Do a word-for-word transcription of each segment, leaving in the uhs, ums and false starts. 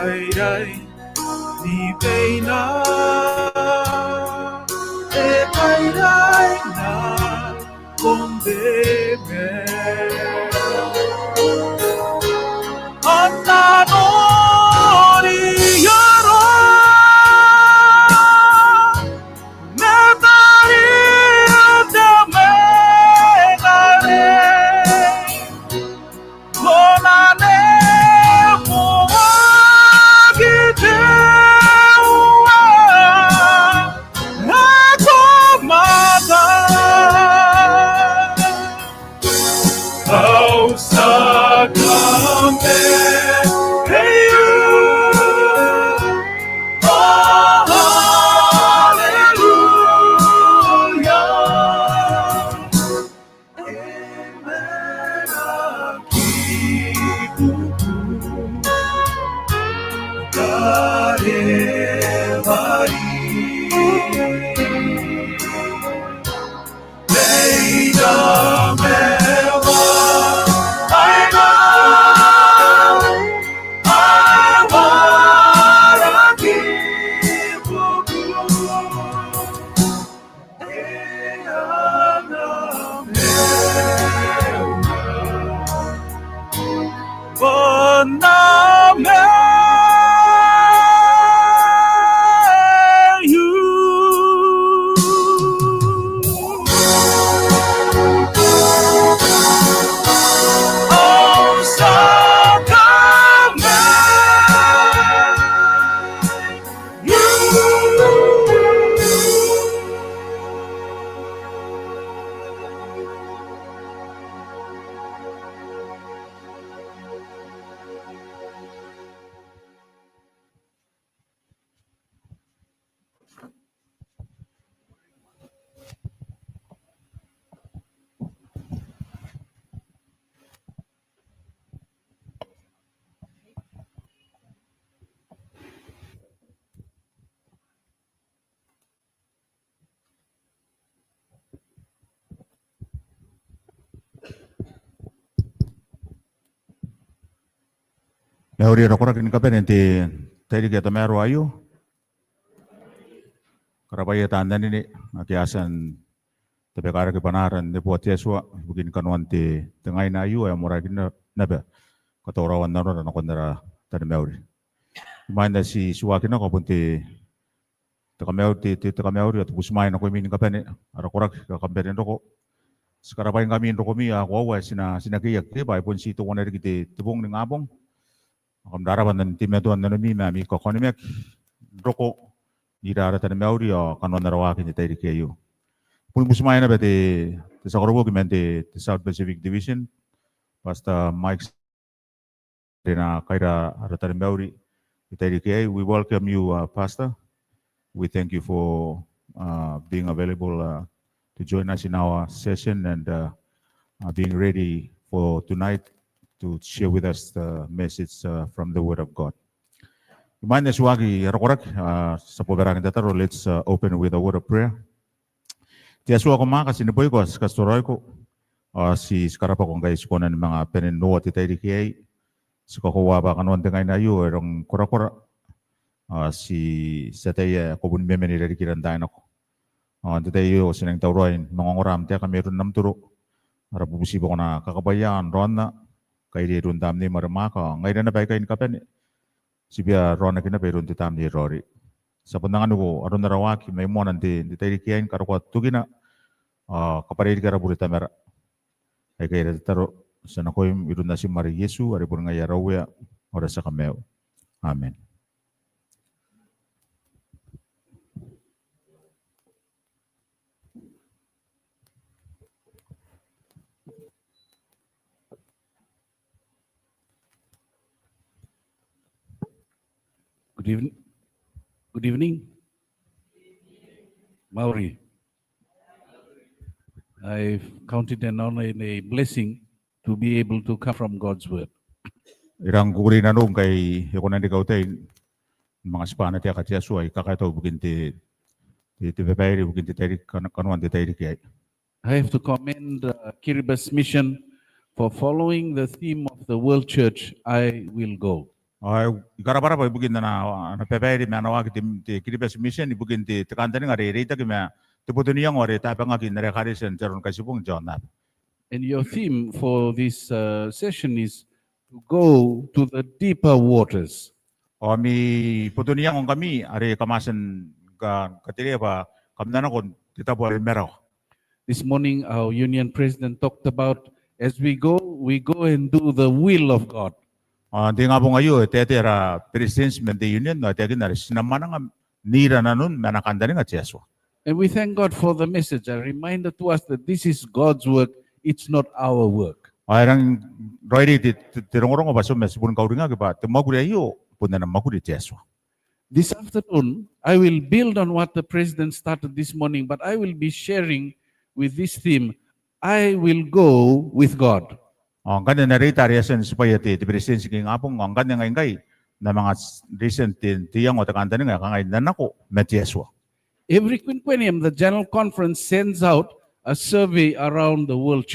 Rairai ni beina, e rairai na kombeme. Ana nori ara metari te mengare. Konane moaki te ua, e ko mata. Au sakame, e you. Oh, hallelujah. Mauri ara koraki ni kabane n te tairiki ae tamaroa aio. Karabwaia taan anene ake a tia n tabekarake bwanaara n neboa te Atua ibukin kanoan te, te ngaina aio ae moarara naba katoraoan nanora nakon ara taromauri. Imwain ae ti, ti waaki nako bon te, te kamauri, te, te, te kamauri ao te butimwaai nakoimi ni kabane, ara koraki ake kam bane n roko. Ti karabwaingkami n rokomi ae koaua ae ti na, ti na keiaki bwa e bon ti teuana riki te, te bong ningabong. Kam rarabwa n teimatoan nanomi ma ami kakaonimaki n roko n ira ara taromauri ao kanoan ara waaki n te tairiki aio. Bon butimwaai naba te, te tia koroboki man te, te South Pacific Division, Pastor Mike, e na kaira ara taromauri n te tairiki aei. We welcome you, uh, Pastor. We thank you for, uh, being available, uh, to join us in our session and, uh, uh, being ready for tonight to share with us the message, uh, from the Word of God. Imwain ae ti waaki ara koraki, uh, ti a bobaraaki n tataro, let's, uh, open with a word of prayer. Te Atua ae ko mwaaka, ti neboiko, ti katitooraoiko, ao ti, ti karabwako ngkai ti kona ni manga bane n noora te tairiki aei. Ti kakoaua bwa kanoan te ngaina aio e rang korakora. Ao ti, ti ataia ae ko bon memena irarikira n taai nako. Ao n te tai aio ti nang tauraoi ni manga ongora am taeka mairoun am toro. Ara bubuti bwa ko na kakabwaia ao n raonna, kairi iroun Tamneim are mwaaka, ao ngaira naba aikai ni kabane, tibia raonaki naba iroun te Tamnei ae Raoiroi. Ti a bon anganiko aron ara waaki mai moana n te, n te tairiki aei ni karokoa tokina, ao kabwarai riki ara bure Tamara. Aikai ara tataro ti a nakoim iroun Natim are Iesu, are boni ngaia ara Uea ao ara Tia Kamaiu. Amen. Good evening. Good evening. Mauri. I count it an honor and a blessing to be able to come from God's word. E rang kukurei nanou ngkai e kona n reke au tai ni manga tibwa ana taeka te Atua ae kakaitau ibukin te, te, te babaire ibukin te tairiki, kan-, kanoan te tairiki aei. I have to commend, uh, Kiribati Mission for following the theme of the World Church, "I Will Go." Ao I karabwarabwa ibukin ana, ana babaire ma ana waaki te, te Kiribati Mission ibukin te, te kantaninga are e reitaki ma te boto n iango are e tabangaki n ara ekaretia n te Aro ni Kaitibong n te aonnaba. And your theme for this, uh, session is to go to the deeper waters. Ao ami boto n iango ngkami are kam a tia ni ka, katerea bwa kam na nako n te tabo are marawa. This morning, our union president talked about, as we go, we go and do the will of God. Ao n te ingabong aio, e taetae ara beretitenti man te union, ao e taekinna are ti na mwananga n ira nanon ma ana kantaninga te Atua. And we thank God for the message, a reminder to us that this is God's work, it's not our work. Ao e rangi n raoiroi te, te, te rongorongo bwa ti, ma ti boni kauringaki bwa te mwakuri aio bon ana mwakuri te Atua. This afternoon, I will build on what the president started this morning, but I will be sharing with this theme, I will go with God. Ao ngkanne N R A T are e a tia n tibwaia te, te beretitenti n te ingabong, ao ngkanne ngai, ngai N na manga reitia n te, te iango, te kantaninga ae kangai, N na nako ma te Atua. Every quinquennium, the General Conference sends out a survey around the world.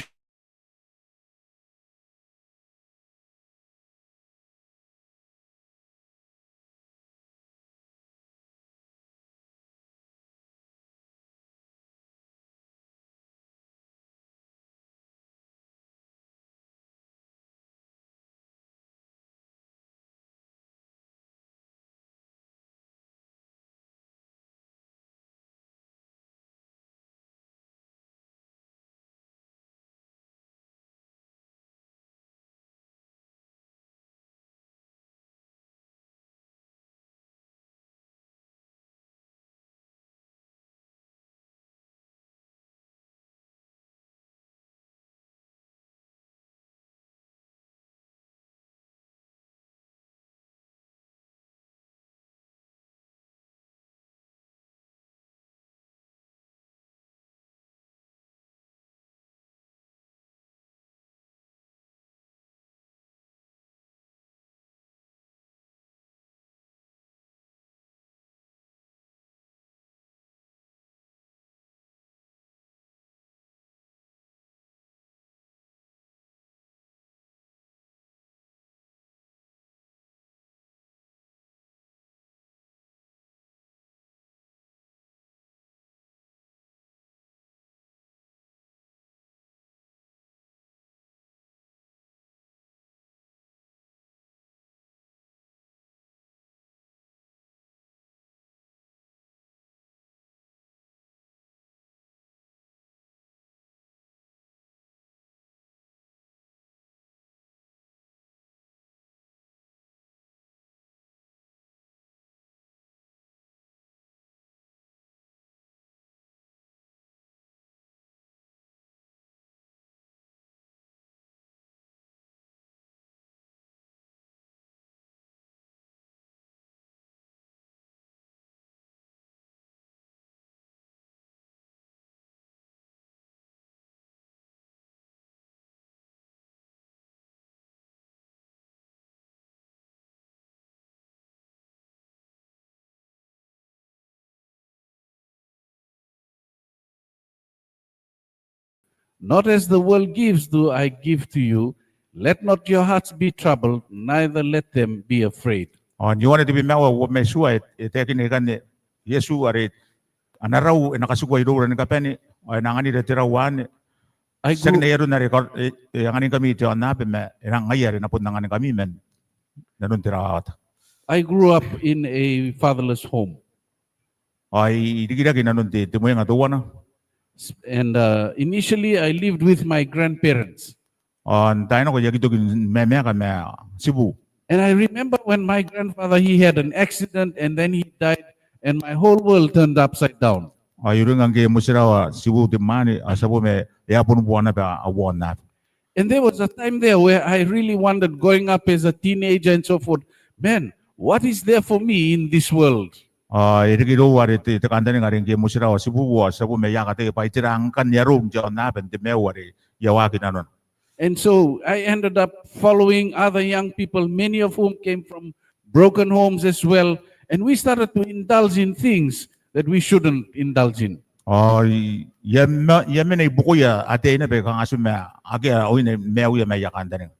Not as the world gives do I give to you. Let not your hearts be troubled, neither let them be afraid. Ao n Ioane te bwi ma aua, uabwi ma itiua, e, e taekinna ikanne Iesu are ana rau e na katikua iroura ni kabane, ao e na anganira te rau anne. Tiaki n ai aron are e, e anganingkami te aonnaba, ma e na ngaia are e na bon anganingkami man nanon te rawawata. I grew up in a fatherless home. Ao I rikirake inanon te, te mwenga teuana. And, uh, initially I lived with my grandparents. Ao n taai nako I aki toki n mamaeka ma tibu. And I remember when my grandfather, he had an accident and then he died and my whole world turned upside down. Ao I uringa ngke e motirawa tibu te mwaane, ao ti a bo ma e a bon bua naba au aonnaba. And there was a time there where I really wondered, growing up as a teenager and so forth, man, what is there for me in this world? Ao e reke irou are te, te kantaninga are ngke e motirawa tibuku ao ti a bo ma I a kataia bwa ai tera ngkanne arou n te aonnaba n te maiu are I a waaki nanona. And so I ended up following other young people, many of whom came from broken homes as well. And we started to indulge in things that we shouldn't indulge in. Ao I, I a ma, I a mena i buakoia ataei naba aika kanga ti ma akea oin maiuia ma aia kantaninga.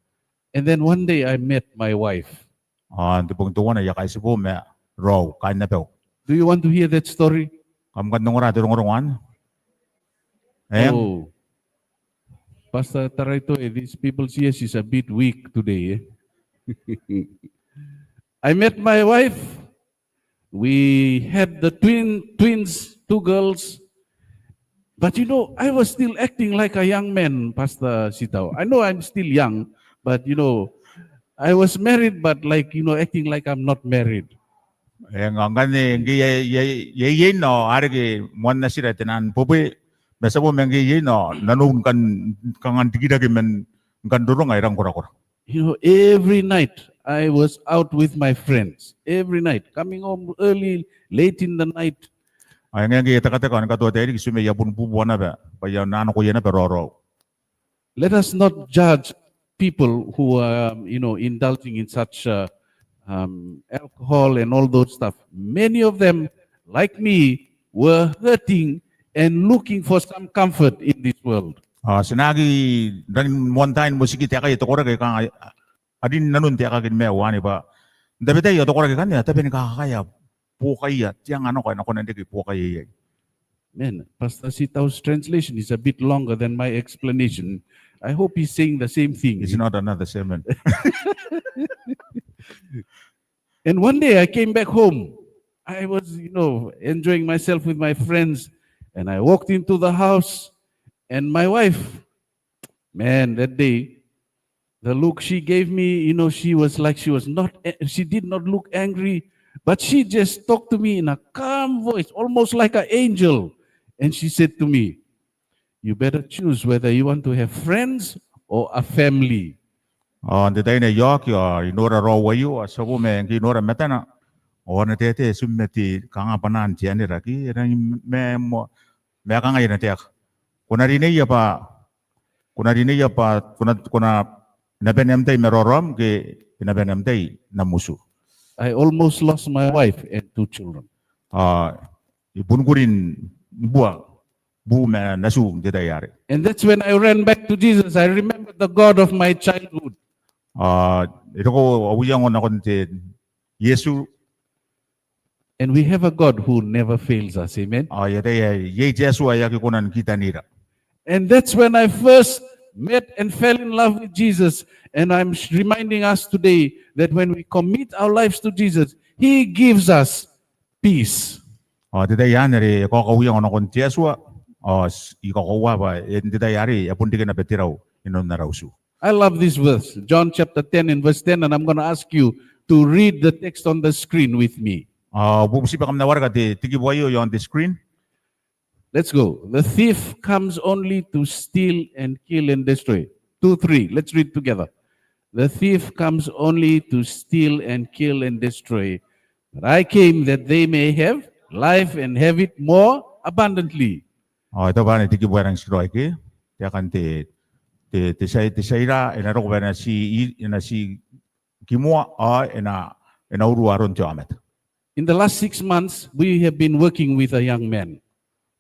And then one day I met my wife. Ao n te bong teuana I a kaitibo ma raou, kaain abau. Do you want to hear that story? Kam kan ongora te rongorongo anne? Eng. Oh. Pastor Taraitoe, these people's ears is a bit weak today, eh? I met my wife. We had the twin, twins, two girls. But you know, I was still acting like a young man, Pastor Sitau. I know I'm still young, but you know, I was married, but like, you know, acting like I'm not married. Eng, ao ngkanne ngke I a, I a, I a iein ao a reke moan natira te naan bwebwe, ma ti a bo ma ngke I a iein ao nanou ni kan, kanga n rikirake man, ni kan roronga, I rang korakora. You know, every night I was out with my friends. Every night, coming home early, late in the night. Ao e ngae ngke I a tekateka ao ni katoa tairiki, ti mena I a bon bubua naba, bwa I a nakoia naba raoraou. Let us not judge people who are, you know, indulging in such, uh, um, alcohol and all those stuff. Many of them, like me, were hurting and looking for some comfort in this world. Ao ti na aki rangi n moantaai ni motiki taekaia te koraki aika a rin nanon te aekaki ni maiu anne bwa n tabetai ao te koraki akanne a tabe ni kakaea buokaia, te anga nako ae e na kona n reke buokaia iai. Man, Pastor Sitau's translation is a bit longer than my explanation. I hope he's saying the same thing. It's not another sermon. And one day I came back home. I was, you know, enjoying myself with my friends, and I walked into the house, and my wife, man, that day, the look she gave me, you know, she was like, she was not, she did not look angry, but she just talked to me in a calm voice, almost like an angel. And she said to me, "You better choose whether you want to have friends or a family." Ao n te tai ae I a oki ao I nora raou aio, ao ti a bo ma ngke I nora matana ao ana taetae ti mena te kanga bwanaan te anera ke e rangi ma, ma, ma kanga e na taeka. Ko na rineia bwa, ko na rineia bwa ko na, ko na bane am tai ma raoraom ke e na bane am tai n am utu. I almost lost my wife and two children. Ao I bon kuri ni bua buu ma natiu n te tai arei. And that's when I ran back to Jesus. I remembered the God of my childhood. Ao e roko au iango nakon te Iesu. And we have a God who never fails us. Amen. Ao I ataia iai te Atua ae aki kona ni kitanira. And that's when I first met and fell in love with Jesus. And I'm sh-, reminding us today that when we commit our lives to Jesus, He gives us peace. Ao te tai anne are e kaokauia ngkoe nakon te Atua, ao I kakoaua bwa n te tai arei e a bon reke naba te rau inanon ara utu. I love this verse, John chapter ten and verse ten, and I'm gonna ask you to read the text on the screen with me. Ao I bubutiia bwa kam na wareka te, te kibu aio on the screen. Let's go. The thief comes only to steal and kill and destroy. Two, three. Let's read together. The thief comes only to steal and kill and destroy. But I came that they may have life and have it more abundantly. Ao e taku bwa anne te kibu ae rangi n tikiraoi ke, te aekan te, te, te tia, te tia ira e na roko bwa e na ti, e na ti kimoa, ao e na, e na urua aron te aomata. In the last six months, we have been working with a young man.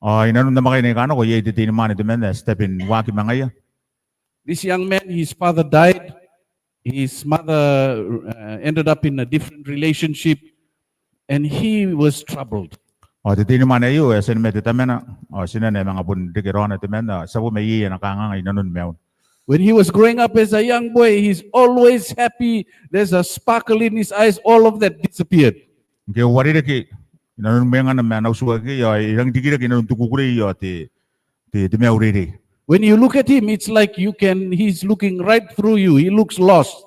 Ao inanon namwakaina aika nako, iai te teinimwaane temanna ae ti tabe n waaki ma ngaia. This young man, his father died. His mother, uh, ended up in a different relationship, and he was troubled. Ao te teinimwaane aio e a tia ni mate tamana, ao tinana e a manga bon reke raona temanna, ao ti a bo ma iai ana kanganga inanon maiuna. When he was growing up as a young boy, he's always happy. There's a sparkle in his eyes. All of that disappeared. Ngke e uarereke inanon mwengana ma ana utu akekei, ao e rangi n rikirake inanon te kukurei ao te, te, te maiu reirei. When you look at him, it's like you can, he's looking right through you. He looks lost.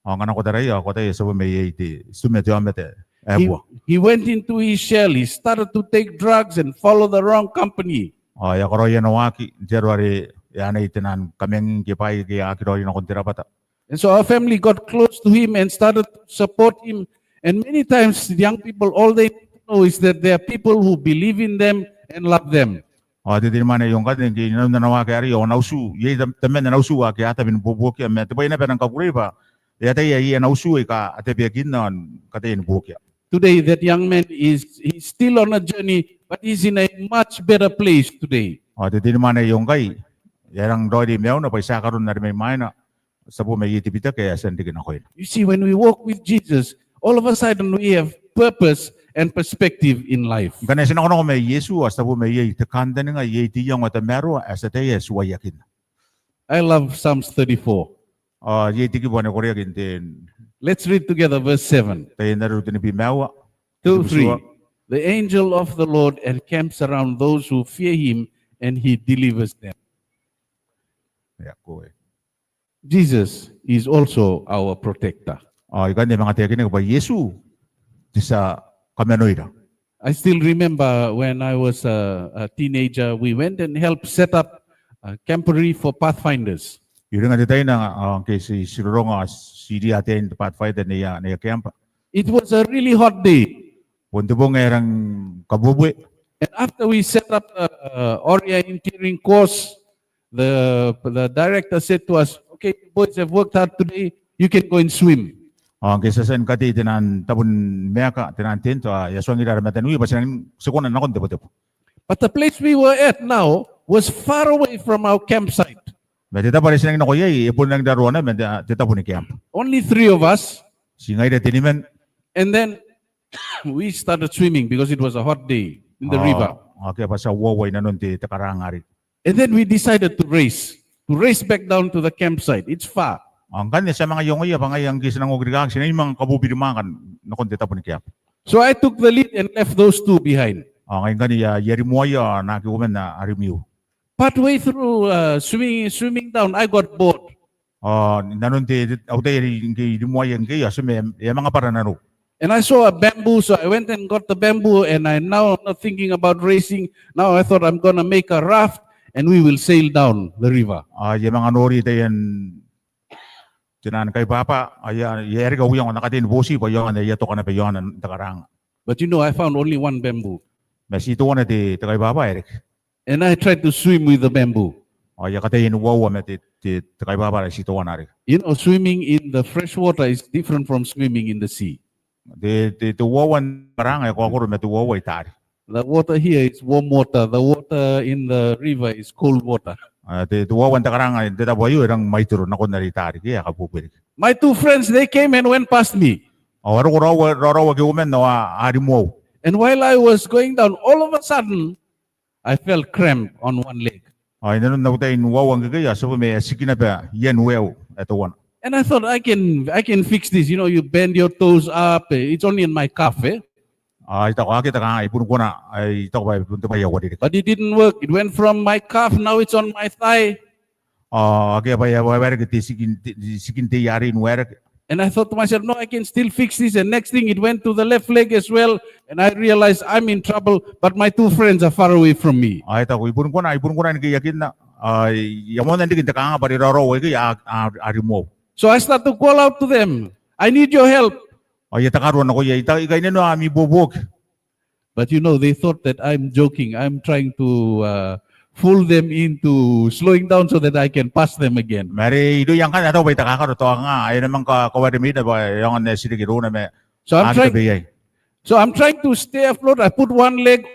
Ao ngkana ko taraia, ao ko ataia ti a bo ma iai te, ti a bo ma te aomata ae bua. He, he went into his shell. He started to take drugs and follow the wrong company. Ao e a karaoi ana waaki n te aro are e anai te naan kamanging ke bwaai ake a aki raoiroi nakon te rabwata. And so our family got close to him and started to support him. And many times, the young people, all they know is that there are people who believe in them and love them. Ao te teinimwaane aio ngkanne, ngke inanon ana waaki arei ao ana utu, iai tam-, taman ana utu ake a tabe ni buobuokia, ma te bwai naba ae rang kakukurei bwa e ataia iai ana utu aika a tabeakinna ao ni kataia ni buokia. Today, that young man is, he's still on a journey, but he's in a much better place today. Ao te teinimwaane aio ngkai, e a rang raoiroi maiuna bwa e tia karon are mai mwaina, ti a bo ma iai te bitaki ae e a tia n reke nakoina. You see, when we walk with Jesus, all of a sudden we have purpose and perspective in life. Ngkana ti nakonako ma Iesu, ao ti a bo ma iai te kantaninga, iai te iango ae tamaroa ae ti ataia ae ti uaiakinna. I love Psalms thirty-four. Ao iai te kibu ae koreaki n te... Let's read together verse seven. Taian Areru tenibwi ma aua. Two, three. The angel of the Lord encamps around those who fear him, and he delivers them. Ia, ko e. Jesus is also our protector. Ao ikanne e manga taekinaki bwa Iesu te tia kamanoira. I still remember when I was a, a teenager, we went and helped set up a camporee for Pathfinders. I uringa n te tai anne, ao ngke ti, ti roroanga, ti iriia ataein te Pathfinder n aia, n aia camp. It was a really hot day. Bon te bong ae rang kabubue. And after we set up the, uh, Oreor Interior course, the, the director said to us, "Okay, you boys have worked hard today. You can go and swim." Ao ngke ti a tia ni katei tenaan tabo ni maeka, tenaan tent, ao e a tuangira ara mataniwi bwa ti nang, ti kona n nakon tebotebo. But the place we were at now was far away from our campsite. Ma te tabo are ti nang nako iai e bon rangi n raroa naba ma te, te tabo ni camp. Only three of us. Ti ngaira teniman. And then we started swimming because it was a hot day in the river. Ao akea bwa ti a uaua i nanon te, te karaanga arei. And then we decided to race, to race back down to the campsite. It's far. Ao ngkanne ti a manga iangoia bwa ngaia ngke ti nang okirikaki, ti nang manga kabubirimwaaka nakon te tabo ni camp. So I took the lead and left those two behind. Ao ngai ngkanne I a, I a rimoaia ao naake uoman a, a rimwiu. Partway through, uh, swimming, swimming down, I got bored. Ao i nanon te, te, au tai are ngke I rimoaia ngkekei, ao ti ma e a manga bwara nanou. And I saw a bamboo, so I went and got the bamboo, and I now not thinking about racing. Now I thought, "I'm gonna make a raft, and we will sail down the river." Ao I a manga nori taian, tenaan kaibwabwa, ao I a, I a reke au iango n katei ni boti bwa I aonga n aia toka naba i aon te karaanga. But you know, I found only one bamboo. Ma ti teuana te, te kaibwabwa ae reke. And I tried to swim with the bamboo. Ao I a kataia n uaua ma te, te, te kaibwabwa are ti teuana are. You know, swimming in the fresh water is different from swimming in the sea. Te, te, te uaua n te karaanga e kaokoro ma te uaua i taari. The water here is warm water. The water in the river is cold water. A, te, te uaua n te karaanga n te tabo aio e rang mwaitoro nakon are i taari ke ae kabuebue riki. My two friends, they came and went past me. Ao a roko raou, raou, raou ake uoman ao a, a rimoau. And while I was going down, all of a sudden, I felt cramp on one leg. Ao i nanon au tai n uaua ngkekei, ao ti a bo ma e a tiki naba ian waeu ae teuana. And I thought, "I can, I can fix this. You know, you bend your toes up. Eh, it's only in my calf, eh?" Ao I taku, "Akea te kangaanga, I bon kona." Ao I taku bwa e bon te bwai ae uarereke. But it didn't work. It went from my calf, now it's on my thigh. Ao akea bwai ae waerake, te tikin, te, te tikin te ia arei n waerake. And I thought to myself, "No, I can still fix this." And next thing, it went to the left leg as well. And I realized I'm in trouble, but my two friends are far away from me. Ao I taku, "I bon kona, I bon kona ni keiakinna." Ao I a moanna n riki n te kangaanga bwa are raou, raou aikai a, a, a rimoau. So I start to call out to them, "I need your help." Ao I a takarua nakoia, "I ta, I kainnanoa ami ibuobuoki." But you know, they thought that I'm joking. I'm trying to, uh, fool them into slowing down so that I can pass them again. Ma are irouia ngkanne a taku bwa I takakaro, tao kanga ae e na manga kawaremweina bwa e aonga n ae ti reke irouna ma... So I'm trying, so I'm trying to stay afloat. I put one leg,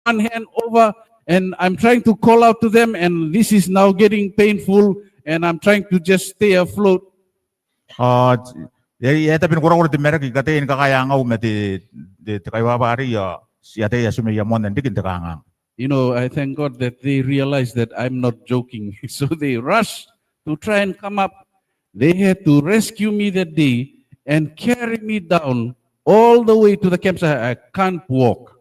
one hand over, and I'm trying to call out to them, and this is now getting painful, and I'm trying to just stay afloat. Ao e a tabe ni korakora te maraki, I kataia ni kakaea angau ma te, te, te kaibwabwa arei, ao I ataia ti a moanna n riki n te kangaanga. You know, I thank God that they realized that I'm not joking. So they rushed to try and come up. They had to rescue me that day and carry me down all the way to the campsite. I can't walk.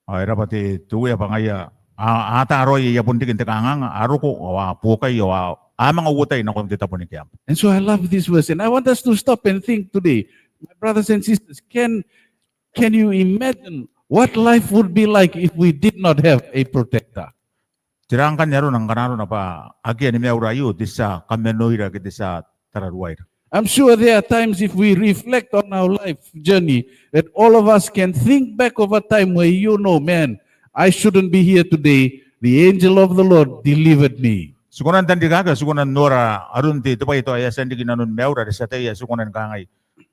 Ao e raba te, te Uea bwa ngaia a, a ata raoi aia bon riki n te kangaanga, a roko, ao a buokai, ao a, a manga uotai nakon te tabo ni camp. And so I love this verse, and I want us to stop and think today, my brothers and sisters, can, can you imagine what life would be like if we did not have a protector? Tera ngkanne arona ngkana arona bwa akea ni maiura aio te tia kamanoira ke te tia tararuaira. I'm sure there are times, if we reflect on our life journey, that all of us can think back of a time where, you know, "Man, I shouldn't be here today. The angel of the Lord delivered me." Ti kona n tanrikaki, ti kona n nora aron te, te bwai tao e a tia n riki i nanon maiura are ti ataia, ti kona ni kangai,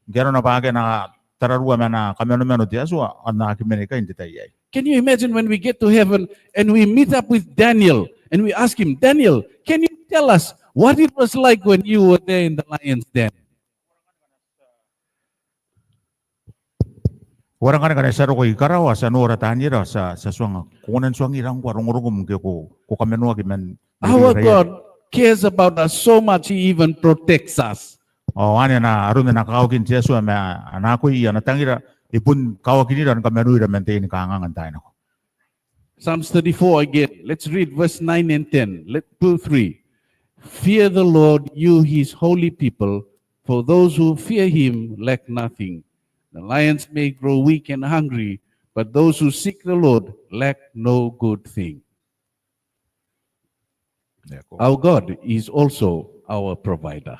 ngke arona bwa akea ana tararua ma ana kamanomano te Atua, ao N na aki mena ikai n te tai aei. Can you imagine when we get to heaven and we meet up with Daniel and we ask him, "Daniel, can you tell us what it was like when you were there in the lion's den. Uara ngkanne ngkana ti a roko i karawa, ti a nora Taniera, ti a, ti a tuanga. Ko kona n tuangira ngkoa rongorongom ngke ko, ko kamanoaki man Our God cares about us so much, He even protects us. Ao anne ana, aron ana kakawakin te Atua ma ana akoi, ana tangira, e bon kawakinira ni kamanoira man taian kanganga n taai nako. Psalms thirty-four again. Let's read verse nine and ten. Let, two, three. Fear the Lord, you his holy people, for those who fear him lack nothing. The lions may grow weak and hungry, but those who seek the Lord lack no good thing. Our God is also our provider.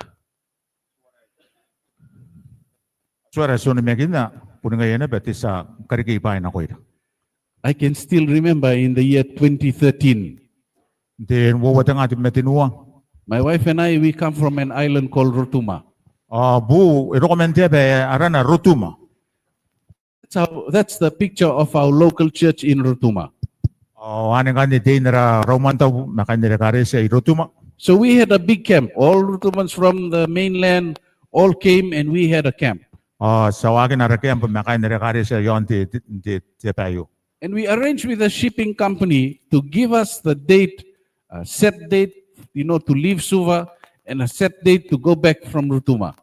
Atuara ti onimakinna, bon ngaia naba te tia karikii bwaai nakoira. I can still remember in the year twenty thirteen. N te uoua tenga tebwi ma tenua. My wife and I, we come from an island called Rotuma. Ao buu, e roko man te aba ae arana Rotuma. That's how, that's the picture of our local church in Rotuma. Ao anne ngkanne tein ara raumantau ma kaain ara ekaretia i Rotuma. So we had a big camp. All Rotumans from the mainland all came and we had a camp. Ao ti a waakina ara camp ma kaain ara ekaretia iaon te, te, te, te aba aio. And we arranged with a shipping company to give us the date, a set date, you know, to leave Suva, and a set date to go back from Rotuma.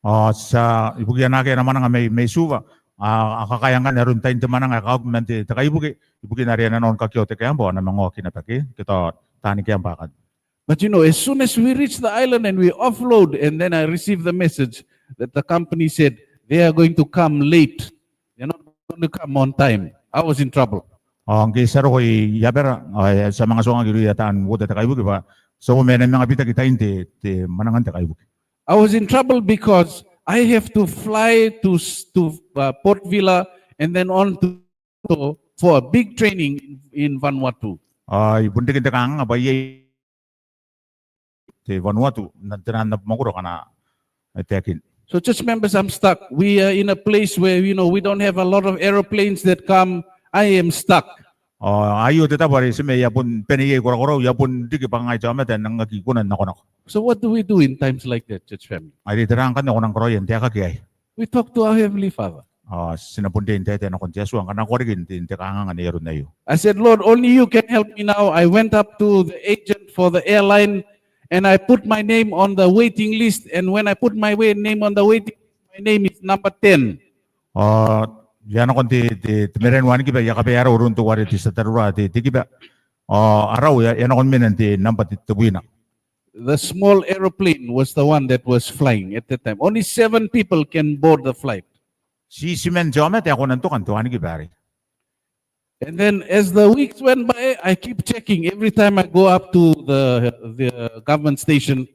Ao ti a, ibukia naake ana mwananga mai, mai Suva, a, a kakaea ngkanne aron tain te mwananga ae kakawaki man te, te kaibuke, ibukina are a na nako ni kakeo te camp ao a na manga oki naba ke, ke tao taani camp akanne. But you know, as soon as we reach the island and we offload, and then I receive the message that the company said they are going to come late. They are not going to come on time. I was in trouble. Ao ngke ti a roko i abara, ao ti a manga tuangaki irouia taan uota te kaibuke bwa ti a bon mena manga bitaki tain te, te mwanangan te kaibuke. I was in trouble because I have to fly to s-, to, uh, Port Vila and then on to, to, for a big training in Vanuatu. Ao e bon reke n te kanganga bwa iai te Vanuatu, n te, n te mwakuri akana e taekin. So church members, I'm stuck. We are in a place where, you know, we don't have a lot of aeroplanes that come. I am stuck. Ao aio te tabo are ti mena, I a bon bane iai korakorau, I a bon riki bwa ngai te aomata ae N nang aki kona n nakonako. So what do we do in times like that, church family? Are tera ngkanne ae ko nang karaoia n taeka aei? We talk to our Heavenly Father. Ao ti na bon riai n taetae nakon te Atua ngkana ko a riki n te, n te kanganga n aron aio. I said, "Lord, only you can help me now." I went up to the agent for the airline and I put my name on the waiting list. And when I put my wa-, name on the waiting list, my name is number ten. Ao I a nakon te, te, te marae ni wanikiba, I a kabaea arau iroun teuare te tia tarura te, te kiba. Ao arau e a, e a nakon mena n te namba te, tebwina. The small aeroplane was the one that was flying at that time. Only seven people can board the flight. Ti, ti man te aomata ae kona n toka n te wanikiba arei. And then as the weeks went by, I keep checking every time I go up to the, the government station.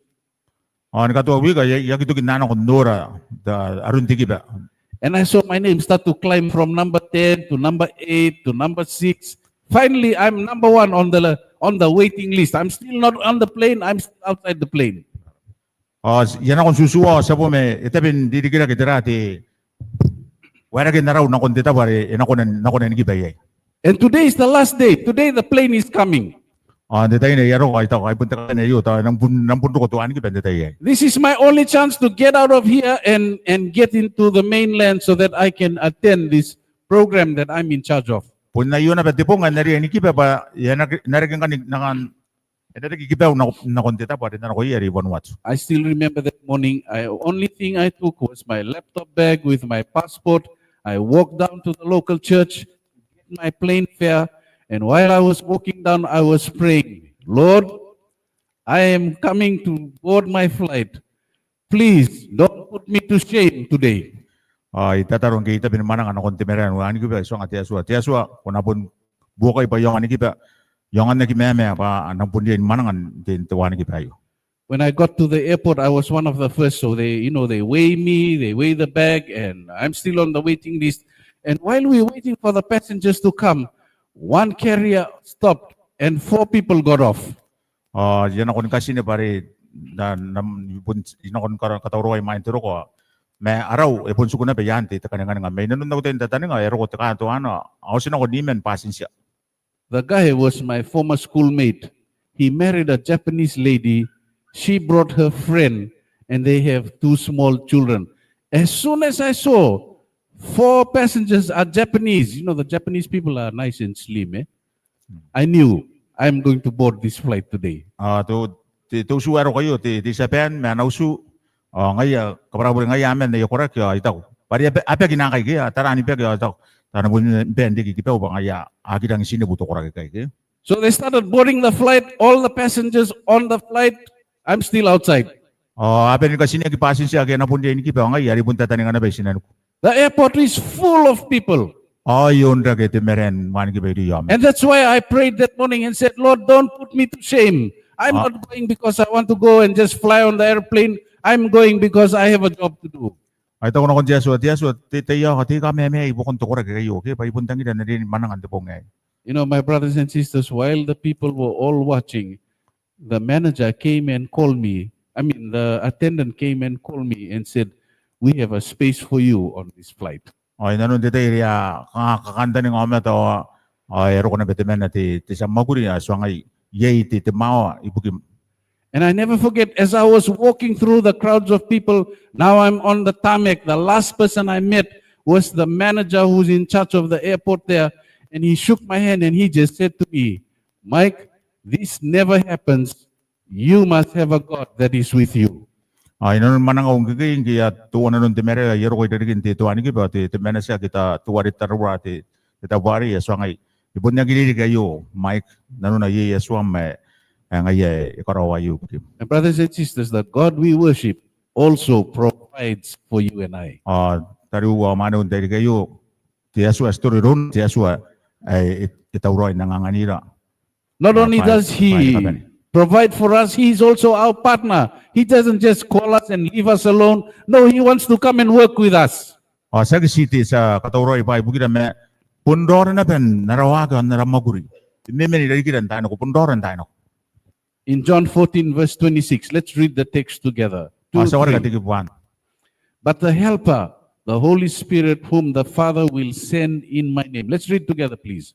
Ao ni katoa wiiki, I a, I aki toki n nako n nora te, aron te kiba. And I saw my name start to climb from number ten to number eight to number six. Finally, I'm number one on the, on the waiting list. I'm still not on the plane, I'm still outside the plane. Ao I a nako n tutuo, ao ti a bon mena, e tabe n ririkirake tera te waerakin arau nakon te tabo are e na kona, na kona ni kiba iai. And today is the last day. Today the plane is coming. Ao n te tai anne I a roko, I taku ai bon te kaina aio, tao e nang bon, nang bon roko te wanikiba n te tai aei. This is my only chance to get out of here and, and get into the mainland so that I can attend this program that I'm in charge of. Bon aio naba te bong ae N na riai ni kiba bwa I a na, N na reke ngkanne, N na kan, e na reke kibau nako, nakon te tabo are N na roko iai are i Vanuatu. I still remember that morning. I, only thing I took was my laptop bag with my passport. I walked down to the local church, get my plane fare, and while I was walking down, I was praying, "Lord, I am coming to board my flight. Please, don't put me to shame today." Ao I tataro ngke I tabe ni mwananga nakon te marae ni wanikiba, I tuanga te Atua, te Atua, ko na bon buokai bwa I aonga ni kiba, I aonga n aki mamaa bwa N na bon riai ni mwananga n te, n te wanikiba aio. When I got to the airport, I was one of the first, so they, you know, they weigh me, they weigh the bag, and I'm still on the waiting list. And while we were waiting for the passengers to come, one carrier stopped and four people got off. Ao I a nakon katine bwa are N na, N na, I bon, I nakon kara, katauraoi imwain te roko, ma arau e bon tiku naba i aan te, te kanenganenga. Mai nanon au tai n tataninga e roko te katoana, ao ti nako niman passenger. The guy was my former schoolmate. He married a Japanese lady. She brought her friend, and they have two small children. As soon as I saw four passengers are Japanese, you know, the Japanese people are nice and slim, eh? I knew I'm going to board this flight today. A, tao, te, tao utu ae roko aio, te, te Tiaban ma ana utu, ao ngaia, kabwarabwara ngaia a mena aia koraki, ao I taku. Bwa are a baki, a baki naakai ke, a tara ni baki, ao I taku. Tao a na bon bae n reke kibu bwa ngaia, a aki rangi n tinebu te koraki aikai ke. So they started boarding the flight, all the passengers on the flight, I'm still outside. Ao a bane ni katinea ni bwatintia ake a na bon riai ni kibu, ao ngaia are I bon tataninga naba i tinaniku. The airport is full of people. Ao e onrake te marae ni wanikiba irouia aomata. And that's why I prayed that morning and said, "Lord, don't put me to shame. I'm not going because I want to go and just fly on the airplane. I'm going because I have a job to do." Ao I taku nakon te Atua, te Atua, te, te Atua, te kamamaai i buakon te koraki aio, ke, bwa I bon tangira n riai ni mwananga n te bong aei. You know, my brothers and sisters, while the people were all watching, the manager came and called me. I mean, the attendant came and called me and said, "We have a space for you on this flight." Ao inanon te tai are a, a, kakantaninga aomata ao, ao e roko naba temanna te, te tia mwakuri, a tuangai, iai te, te mwawa ibukim. And I never forget, as I was walking through the crowds of people, now I'm on the tarmac, the last person I met was the manager who's in charge of the airport there, and he shook my hand and he just said to me, "Mike, this never happens. You must have a God that is with you." Ao inanon mwanangau ngkekei ngke I a tua nanon te marae ao I a roko i rarikin te, te wanikiba, te, te manatia ke teuare tarura te, te tabo arei, a tuangai, "E bon aki reke aio, Mike, nanona iai Atuam ae, ae ngaia e karaoa aio ibukim." And brothers and sisters, the God we worship also provides for you and I. Ao tariu ao mwaneu, n te tairiki aio, te Atua ae ti toro irouna, te Atua ae e, e tauraoi n anganganira. Not only does he provide for us, he is also our partner. He doesn't just call us and leave us alone. No, he wants to come and work with us. Ao tiaki ti te tia katauraoi bwa ibukira ma bon raora naba n ara waaki ao n ara mwakuri. E memena i rarikira n taai nako, bon raora n taai nako. In John fourteen verse twenty-six, let's read the text together. Two, three. Ao ti a wareka te kibu anne. But the Helper, the Holy Spirit, whom the Father will send in my name. Let's read together, please.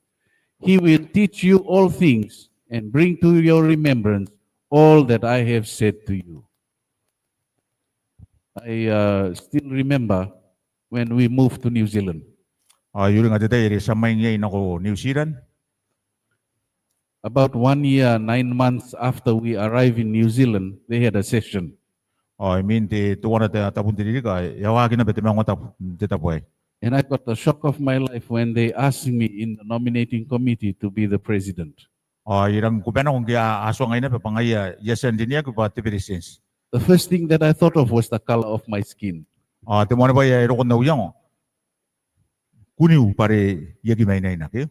He will teach you all things and bring to your remembrance all that I have said to you. I, uh, still remember when we moved to New Zealand. Ao I uringa te tai are ti a mwaing iai nako New Zealand. About one year, nine months after we arrived in New Zealand, they had a session. Ao imwin te, teuana te, tabun te ririki, e a waaki naba te maungatabu n te tabo aei. And I got the shock of my life when they asked me in the nominating committee to be the president. Ao I rangi ni kubanako ngke a, a tuangai naba bwa ngaia I a tia n rineaki bwa te beretitenti. The first thing that I thought of was the color of my skin. Ao te moanibwai ae e roko n au iango, kuniu bwa are I aki mainaina, ke?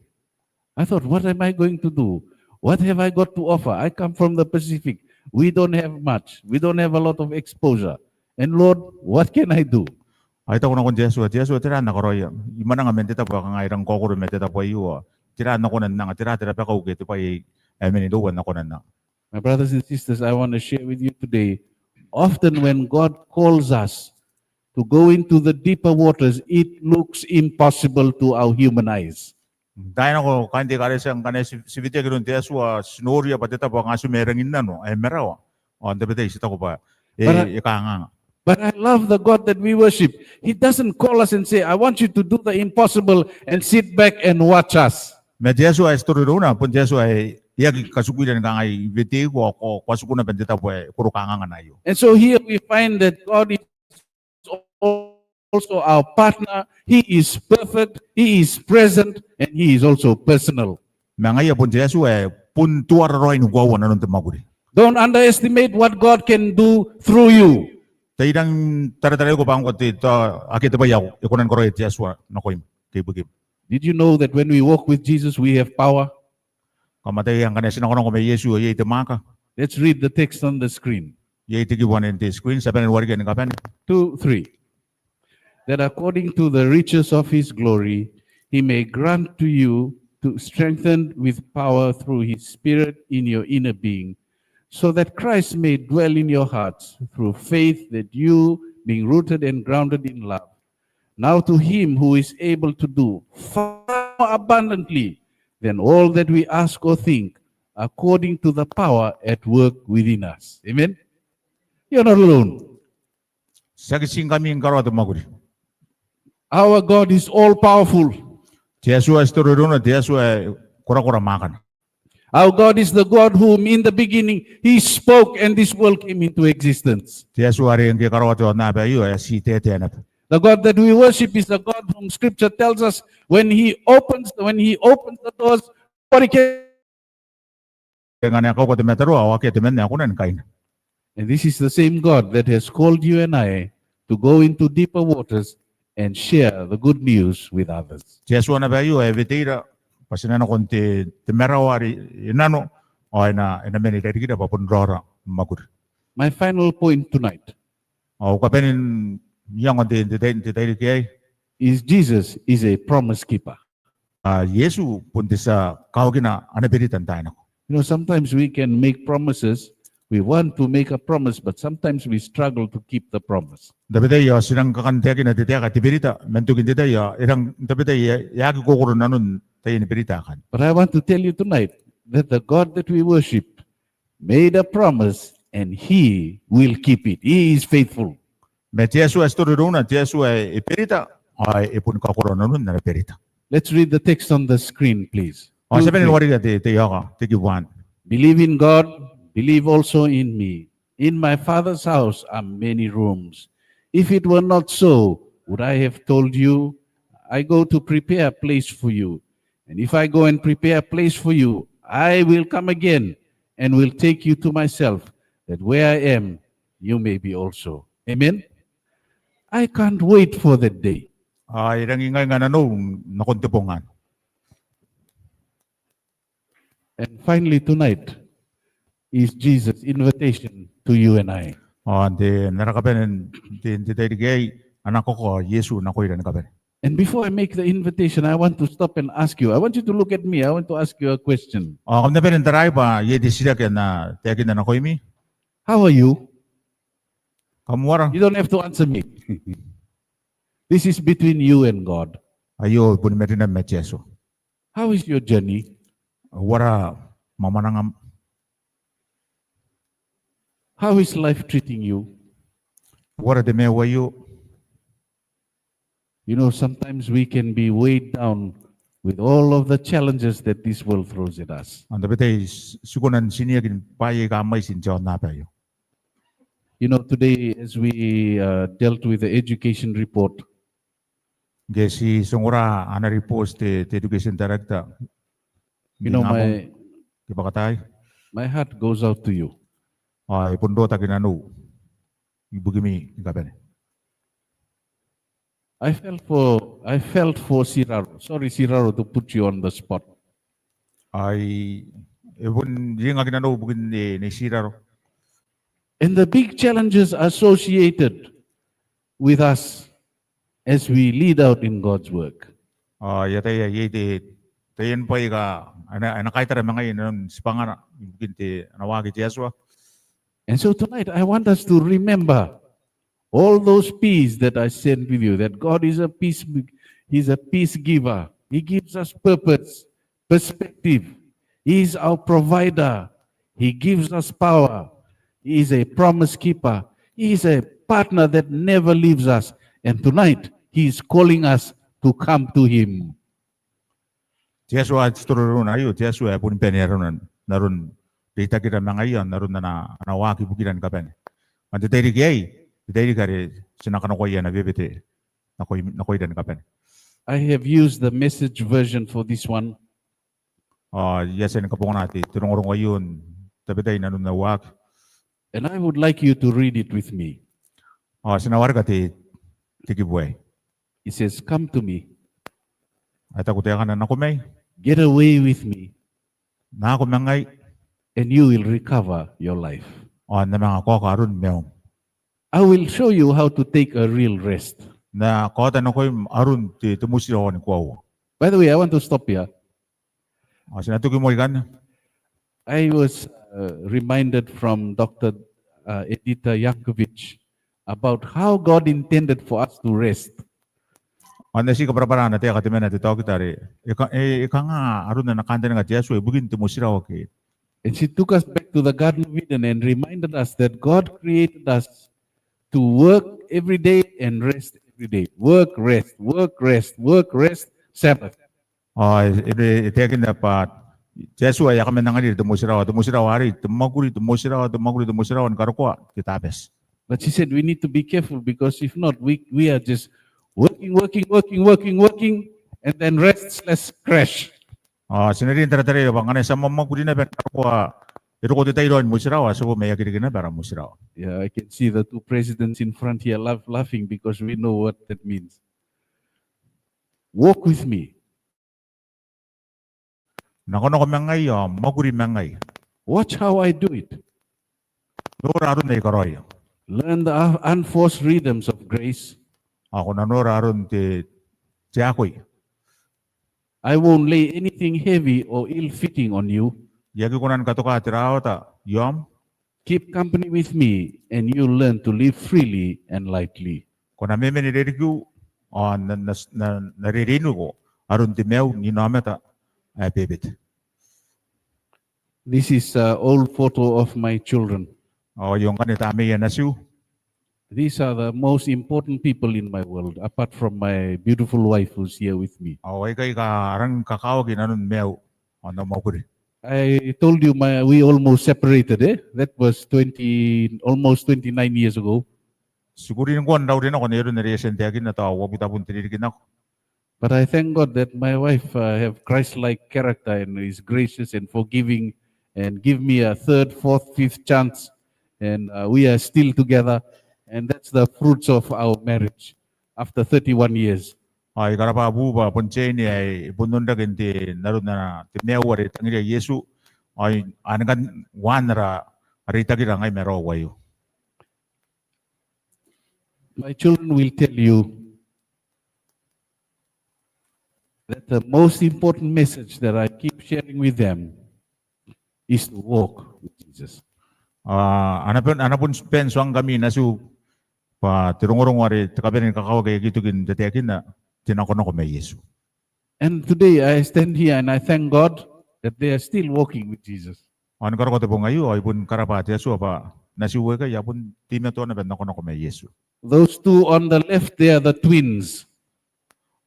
I thought, "What am I going to do? What have I got to offer? I come from the Pacific. We don't have much. We don't have a lot of exposure. And Lord, what can I do?" Ao I taku nakon te Atua, "Te Atua, tera ae N na karaoia? I mwananga man te tabo ae kanga e rangi ni kaokoro ma te tabo aio. Tera ae N na kona n anga, tera te rabakau ke te bwai ae e mena iroua ae N na kona n anga?" My brothers and sisters, I want to share with you today, often when God calls us to go into the deeper waters, it looks impossible to our human eyes. N taai nako kaain te ekaretia ngkana ti, ti weteaki iroun te Atua, ti noria bwa te tabo ae kanga ti mena i rangin nano ae marawa. Ao n tabetai ti taku bwa e, e kanganga. But I love the God that we worship. He doesn't call us and say, "I want you to do the impossible and sit back and watch us." Ma te Atua ae ti toro irouna bon te Atua ae e aki katikuira ni kangai, "I weteiko ao ko, ko a tiku naba n te tabo ae koro kangangana aio." And so here we find that God is also our partner. He is perfect, he is present, and he is also personal. Ma ngaia bon te Atua ae bon tuaraoi ni koaua nanon te mwakuri. Don't underestimate what God can do through you. Tai rangi n tarataraiko bwa ngkoa te, tao akea te bwai ae e kona ni karaoia te Atua nakoim ke ibukim. Did you know that when we walk with Jesus, we have power? Kam ataia ngkana ti nakonako ma Iesu ao iai te mwaaka? Let's read the text on the screen. Iai te kibu anne n te screen, ti a bane ni warekia ni kabane. Two, three. That according to the riches of his glory, he may grant to you to strengthen with power through his Spirit in your inner being, so that Christ may dwell in your hearts through faith, that you, being rooted and grounded in love, now to him who is able to do far more abundantly than all that we ask or think, according to the power at work within us. Amen? You're not alone. Tiaki tingkami ni karaoa te mwakuri. Our God is all powerful. Te Atua ae ti toro irouna, te Atua ae korakora mwaakana. Our God is the God whom in the beginning he spoke and this world came into existence. Te Atua are ngke e karaoa te aonnaba aio ao e a tii taetae naba. The God that we worship is the God whom scripture tells us when he opens, when he opens the doors, nobody can. Ngkana e kauka te mataroa ao akea temanna ae kona ni kaina. And this is the same God that has called you and I to go into deeper waters and share the good news with others. Te Atua naba aio ae e weteira bwa ti na nako n te, te marawa are e nano ao e na, e na mena irarikira bwa bon raora ni mwakuri. My final point tonight. Au kabanen iango n te, te tai, te tairiki aei is Jesus is a promise keeper. A, Iesu bon te tia kawakina ana berita n taai nako. You know, sometimes we can make promises. We want to make a promise, but sometimes we struggle to keep the promise. N tabetai ao ti rang kakan taekina te taeka, te berita, man tokin te tai ao e rang, n tabetai e aki kokoro nanon taiani berita akanne. But I want to tell you tonight that the God that we worship made a promise and he will keep it. He is faithful. Ma te Atua ae ti toro irouna, te Atua ae e berita ao e boni kakoroa nanon ana berita. Let's read the text on the screen, please. Ao ti a bane ni wareka te, te iango, te kibu anne. Believe in God, believe also in me. In my Father's house are many rooms. If it were not so, would I have told you? I go to prepare a place for you. And if I go and prepare a place for you, I will come again and will take you to myself, that where I am, you may be also. Amen? I can't wait for that day. A, e rangi n ingainga nanou nakon te bong anne. And finally, tonight is Jesus' invitation to you and I. Ao n te, n ara kabane n te, n te tairiki aei, ana kaoka Iesu nakoira ni kabane. And before I make the invitation, I want to stop and ask you. I want you to look at me. I want to ask you a question. Ao kam na bane n taraai bwa iai te titiraki ae N na taekinna nakoimi. How are you? Kam uara? You don't have to answer me. This is between you and God. Aio boni marinam ma te Atua. How is your journey? Uara mwamwanangam? How is life treating you? Uara te maiu aio? You know, sometimes we can be weighed down with all of the challenges that this world throws at us. Ao n tabetai ti kona n tiniaki bwaai aika mwaiti n te aonnaba aio. You know, today as we, uh, dealt with the education report, ngke ti ongora ana ribooti te, te education director, you know, my, te bwai ae I, my heart goes out to you. Ao e bon rotaki nanou ibukimi ni kabane. I felt for, I felt for Siraro. Sorry, Siraro, to put you on the spot. Ai, e bon riringaki nanou ibukin Nei, Nei Siraro. And the big challenges associated with us as we lead out in God's work. Ao I ataia iai te, taian bwai aika a na, a na kaitara ma ngaia inanon tibwangana ibukin te, ana waaki te Atua. And so tonight I want us to remember all those P's that I shared with you, that God is a peace, he's a peace giver. He gives us purpose, perspective. He is our provider. He gives us power. He is a promise keeper. He is a partner that never leaves us. And tonight, he is calling us to come to him. Te Atua ae ti toro irouna aio, te Atua ae boni bane arona n aron reitakira ma ngaia, n aron ana, ana waaki ibukira ni kabane. Ma n te tairiki aei, te tairiki are ti na kanakoa iai ana wewete nakoi, nakoira ni kabane. I have used the Message version for this one. Ao I a tia ni kabongana te, te rongorongo aio n tabetai inanon au waaki. And I would like you to read it with me. Ao ti na wareka te, te kibu aei. It says, "Come to me." E taku taekana, "Nako mai." "Get away with me." "Nako ma ngai." "And you will recover your life." "Ao N na manga kaoka aron maium." "I will show you how to take a real rest." "N na kaota nakoim aron te, te motirawa ni koaua." By the way, I want to stop here. Ao ti na toki moa ikanne. I was, uh, reminded from Doctor, uh, Edita Jankovic about how God intended for us to rest. Ao N na ti kabwarabwara ana taeka temanna te taokita are e ka-, e, e kanga aron ana kantaninga te Atua ibukin te motirawa ke And she took us back to the Garden of Eden and reminded us that God created us to work every day and rest every day. Work, rest, work, rest, work, rest, Sabbath. Ao e, e, e taekinna bwa te Atua e a kaman anganira te motirawa, te motirawa arei, te mwakuri, te motirawa, te mwakuri, te motirawa ni karokoa te Tabati. But she said we need to be careful because if not, we, we are just working, working, working, working, working, and then rest slash crash. Ao ti na riai n tarataraia bwa ngkana ti a mwamwakuri naba ni karokoa, e roko te tai raoi ni motirawa, ti a bo ma e aki reke naba ara motirawa. Yeah, I can see the two presidents in front here laugh, laughing because we know what that means. Walk with me. Nakonako ma ngai ao mwakuri ma ngai. Watch how I do it. Nora aron ae I karaoia. Learn the un-, unforced rhythms of grace. Ao ko na nora aron te, te akoi. I won't lay anything heavy or ill-fitting on you. I aki kona ni katoka te rawata i aom. Keep company with me and you learn to live freely and lightly. Ko na memena i rarikiu ao n na, n na, n na, n na reireiniko aron te maiu n inaomata ae bebete. This is an old photo of my children. Ao aio ngkanne tamaia natiu. These are the most important people in my world, apart from my beautiful wife who's here with me. Ao aikai aika a rangi ni kakawaki inanon maiu ao n au mwakuri. I told you my, we almost separated, eh? That was twenty, almost twenty-nine years ago. Ti kuri ngkoa n raure nako n aron are I a tia n taekinna tao uabwi tabun te ririki nako. But I thank God that my wife, uh, have Christ-like character and is gracious and forgiving and give me a third, fourth, fifth chance. And, uh, we are still together. And that's the fruits of our marriage after thirty-one years. Ao I karabwa bwa bon te aine ae bon onrake n te, n aron ana, te maiu are e tangiria Iesu. Ao I, anne ngkanne uaan ara, ara reitakira ngai ma raou aio. My children will tell you that the most important message that I keep sharing with them is to walk with Jesus. Ao, a na bon, a na bon bae n tuangkami natiu bwa te rongorongo are te kabanea ni kakawaki ae I aki toki n tataekinna, te nakonako ma Iesu. And today I stand here and I thank God that they are still walking with Jesus. Ao ni karokoa te bong aio, ao I bon karabwa te Atua bwa natiu aikai a bon teimatoa naba n nakonako ma Iesu. Those two on the left, they are the twins.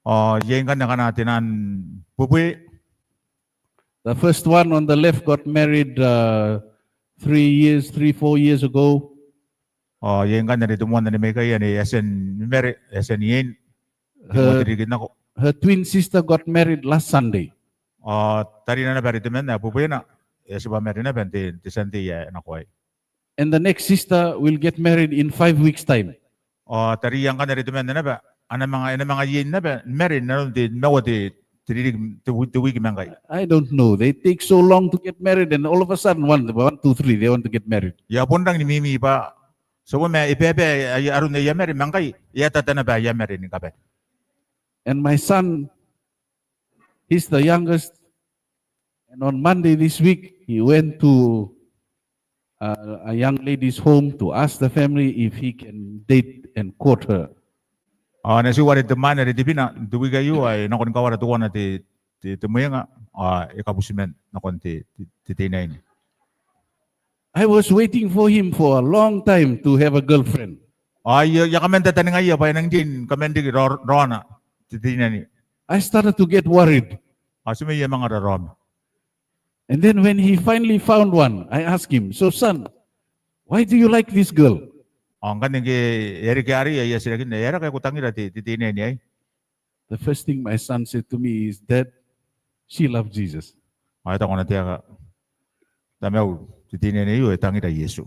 Ao iai ngkanne akana te naan bwebwe. The first one on the left got married, uh, three years, three, four years ago. Ao iai ngkanne are te moan are mai ikai anne e a tia ni mare, e a tia n iein. Te moan te ririki nako. Her twin sister got married last Sunday. Ao tarina naba are temanna ae bwebwena, e a tibwa mare naba n te, te Sunday ae nako aei. And the next sister will get married in five weeks' time. Ao tariia ngkanne are temanna naba, a na manga, e na manga iein naba, mare n aron te nimaua te, te ririki, te wi-, te wiki ma ngkai. I don't know. They take so long to get married, and all of a sudden, one, one, two, three, they want to get married. I a bon rangi ni mimi bwa, ti a bo ma e baebae aron aia mare ma ngkai, e a tata naba aia mare ni kabane. And my son, he's the youngest. And on Monday this week, he went to, uh, a young lady's home to ask the family if he can date and court her. Ao natiu are te mwaane are tebwina, n te wiki aio, e nako ni kawara teuana te, te, te mwenga, ao e kabuti man nakon te, te, te teinnaine. I was waiting for him for a long time to have a girlfriend. Ao I a, I a kaman tataningaia bwa e nang riai ni kaman riki ra-, raona te teinnaine. I started to get worried. Ao ti mena I a manga raraoma. And then when he finally found one, I asked him, "So son, why do you like this girl?" Ao ngkanne ngke e a reke arei, I a titirakinna, "E aera ngkai ko tangira te, te teinnaine aei?" The first thing my son said to me is, "Dad, she loved Jesus." Ao e taku ana taeka, "Tamau, te teinnaine aio e tangira Iesu."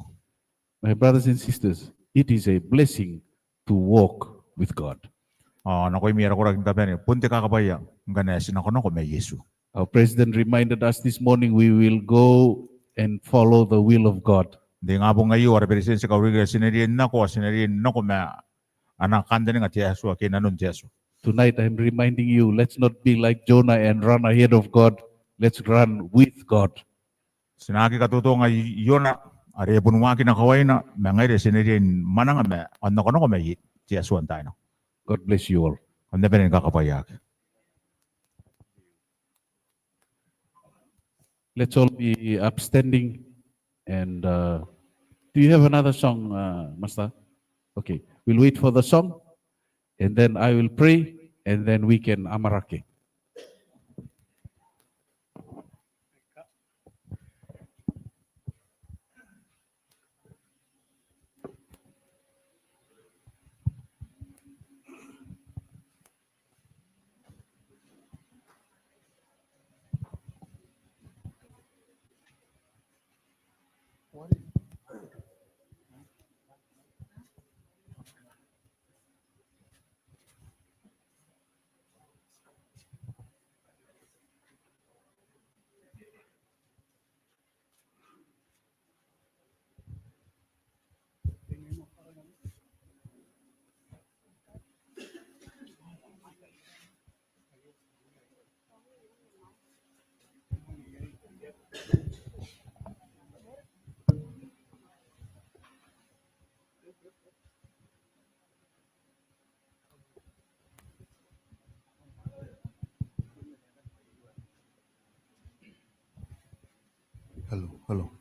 My brothers and sisters, it is a blessing to walk with God. Ao nakoimi ara koraki ni kabane, bon te kakabwaia ngkana ti nakonako ma Iesu. Our president reminded us this morning we will go and follow the will of God. N te ingabong aio ara beretitenti e kauringkira ti na riai n nako, ti na riai n nako ma ana kantaninga te Atua ke nanon te Atua. Tonight I'm reminding you, let's not be like Jonah and run ahead of God. Let's run with God. Ti na aki katotonga Iona, are e bon waakina kawaina, ma ngaira ti na riai ni mwananga ma, ao n nakonako ma te Atua n taai nako. God bless you all. Kam na bane ni kakabwaiaki. Let's all be upstanding. And, uh, do you have another song, uh, Master? Okay, we'll wait for the song, and then I will pray, and then we can amwarake. Hello, hello.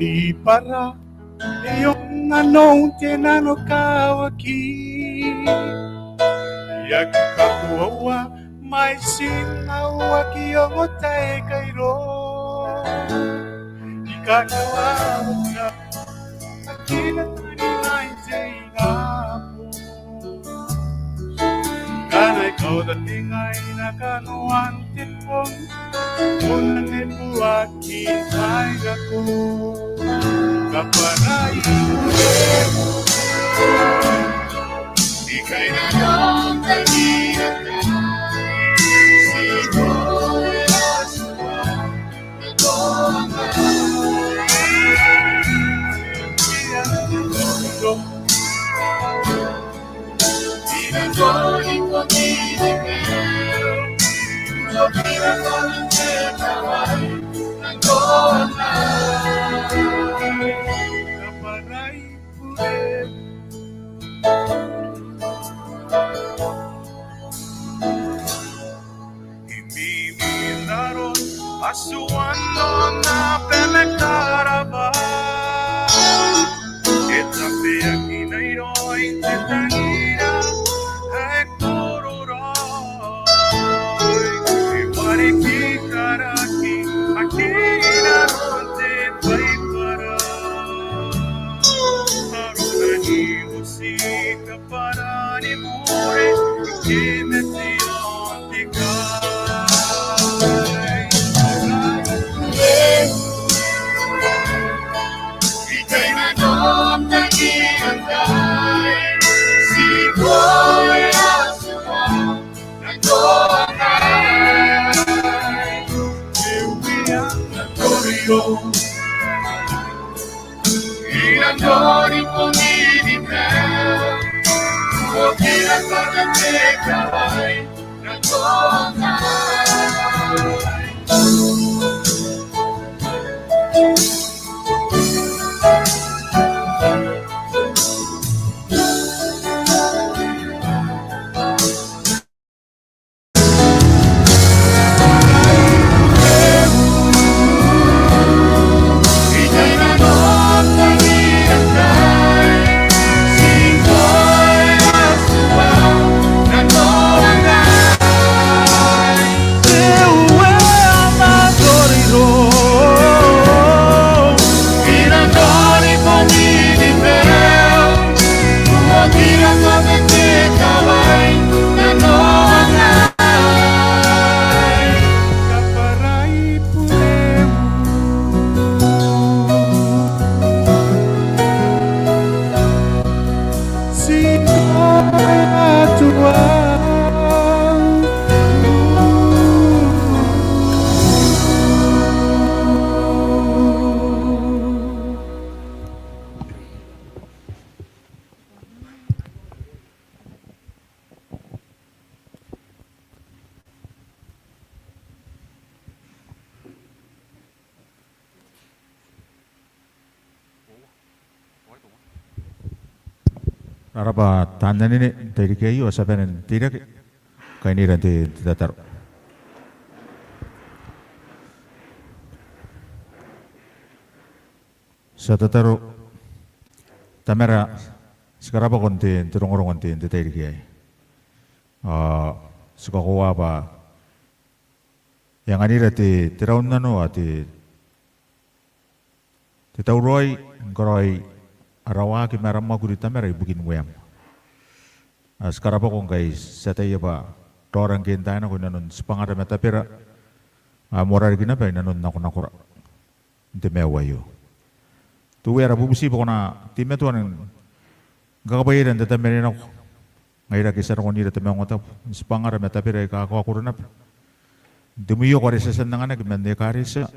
Ni bwara aio nanou te nanokawaki, I aki kakoaua mwaitin au aki ongotaeka irou. I kanakoa uta aki na tani mai te ingabong. Ngkana I kaota te ngai n kanoan te bong, ko na nebuaki mai nako. Kabwarai, I kainano n tangira tai, ti ko e Atua. I mimi n aron Atuan nona bemeka rawa. E tabeaki nairoi te tangira ae kororoi. E wareki karaki aki n aron te bwaibwara. Arona ni uti kabwaran te bure, ke meti on te kai. I kainano n tangira tai, ti ko e Atua n te kai. E uia na torio. Rarabwa taan anene n te tairiki aio, ti a bane n teirake kainira n te, te tataro. Ti a tataro. Tamara, ti karabwako n te, te rongorongo n te, te tairiki aei. Ao ti kakoaua bwa e anganira te, te raunnano ao te, te tauraoi ni karaoi ara waaki ma ara mwakuri Tamara ibukin ueam. Ao ti karabwako ngkai ti ataia bwa raora ngke n taai nako i nanon tibwangara ma tabera, ao moarara riki naba i nanon nakonakora n te maiu aio. Te Uea, ara bubuti bwa ko na teimatoa ni kakabwaiaira n tatabemanira nako ngaira ake ti a roko n ira te maungatabu n tibwangara ma tabera aika kakaokoro naba n te mwioko are ti a tia n anganaki man ekaretia.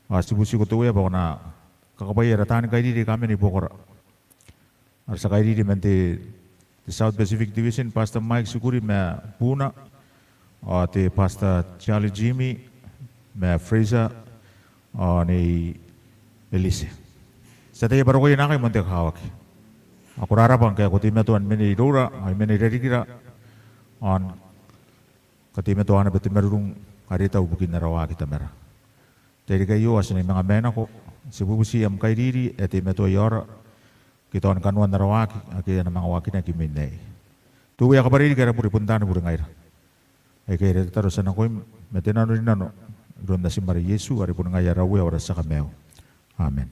Ao ti butiko te Uea bwa ko na kakabwaia ara taani kairiri aika mena i buakora. Ara tia kairiri man te, te South Pacific Division, Pastor Mike Tikuri ma buuna, ao te Pastor Charlie Jimmy ma Fraser, ao Nei Elise. Ti ataia bwa rokoia naakai moan te kakawaki. Ao ko rarabwa ngkai ko teimatoa ni mena iroura ao i mena i rarikira, ao kateimatoa naba te marurung are tau ibukin ara waaki Tamara. N te tairiki aio ao ti nang manga maenako, ti bubuti am kairiri ae teimatoa ae ora ke tao ni kanoan ara waaki ake a na manga waakinaki imwin aei. Te Uea, kabwarai riki ara bure, bon taani bure ngaira. Aikai ara tataro ti a nakoim ma te nanorinano iroun Natim are Iesu, are boni ngaia ara Uea ao ara tia Kamaiu. Amen.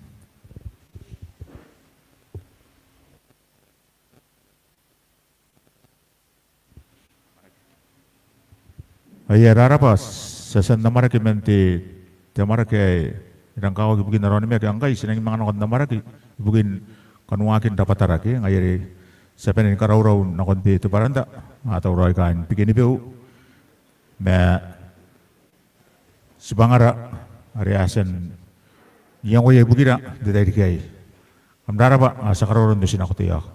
Aia, rarabwa, ti a tia n amwarake man te, te amwarake ae e rang kakawaki ibukin ara onimaki. Ao ngkai ti nang manga nako n amwarake ibukin kanoakin rabwatarake, ngaia are ti a bane ni karaurau nakon te, te baranta, a tauraoi kaain Bikenibeu ma tibwangara are a tia n iangoia ibukira n te tairiki aei. Kam rarabwa, ao ti a karaurau n otinako te aoka.